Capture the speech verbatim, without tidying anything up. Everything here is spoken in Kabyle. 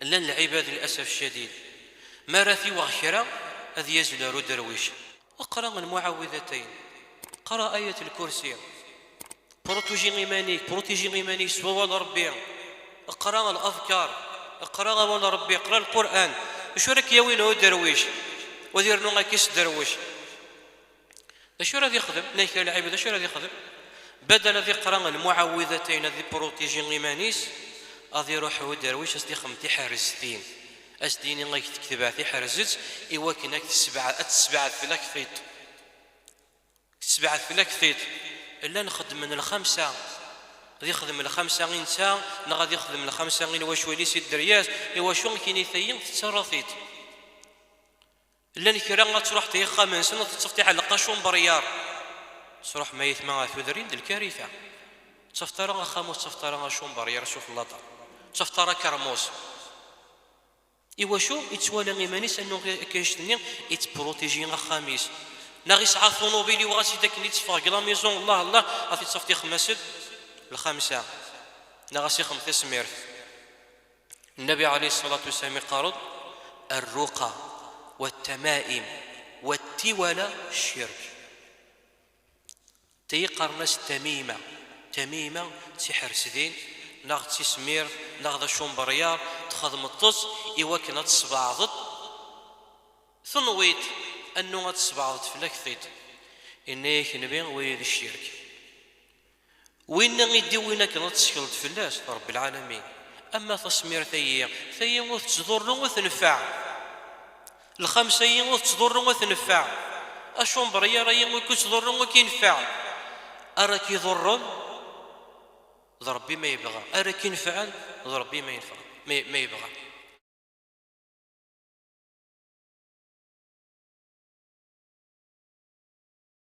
Llan lɛibad, lil'asaf ccadid, mi ara t-iweɣ kra, ad yazzel ar uderwic: "Qra lmuɛawidatayn, qra ayat lkursi, protégé iman-ik, protégé iman-ik s wawal n Ṛebbi, qra al-adkar, qra awal n Ṛebbi, qra Lqur'an." Acu ara k-yawin ar uderwic? U ad irnu akka s derwic. D acu ara d-ixdem? Nna kra lɛibad, d acu ara d-ixdem? Badal ad iqra lmuɛawidatayn, ad iprotiji iman-is, ad iruḥ uderwic, ad s-d-ixdem tiḥerzetin, ad s-d-yini: "Ad k-d-ketbeɣ tiḥerzet i wakken ad k-tessebɛed, ad tessebɛed fell-ak tiṭ." Tessebɛed fell-ak tiṭ. Llan xeddmen lxamsa, ad ixdem lxamsa i netta, neɣ ad ixdem lxamsa i lwacul-is, i dderya-s, i wacu? Akken i tayi tettarra tiṭ. Llan kra ad truḥ i axxam-nsen, ad teṭṭef tiḥelqa acumberyaṛ. Truḥ ma yetma ɣer tudrin d lkarita. Ur tettafeḍ ara axxam, ur tettafeḍ ara acumberyaṛ, suf laṭer. Ur tettafeḍ ara akermus. I wacu? Ittwala iman-is annu akka annect-nni ittprotiji axxam-is. Neɣ isɛa tunubil, iwɣa-tt-id akken i teffeɣ deg la maison, Allah, Allah, ad t-ittaf tixmesd lxamsa. Neɣ ad s-ixem tismirt. Nnabi ɛalayhi ṣṣalatu wassalam iqqar-d: "Arruqa, wattamaim, wattiwala, ccirk." Tayi qqaren-as tamima. Tamima d tiḥersdin, neɣ d tismirt, neɣ d acumberyaṛ, txedmeḍ-tt i wakken ad tesbeɛdeḍ, tenwiḍ annu ad tesbeɛdeḍ fell-ak tiṭ. Inna-yak Nnabi: "Wayi d ccirk." Winna i d-iwwin akken ad ttekleḍ fell-as, Ṛebbi lɛalamin. Ama tasmirt-ayi, tayi ur tettḍurru, ur tenfeɛ. Lxamsa-yi ur tettḍurru, ur tenfeɛ. Acumberyaṛ-ayi ur k-ittḍurru, ur k-infeɛ. Ara k-iḍurren d Ṛebbi ma yebɣa, ara k-inefɛen d Ṛebbi ma yenfeɛ, ma, ma yebɣa.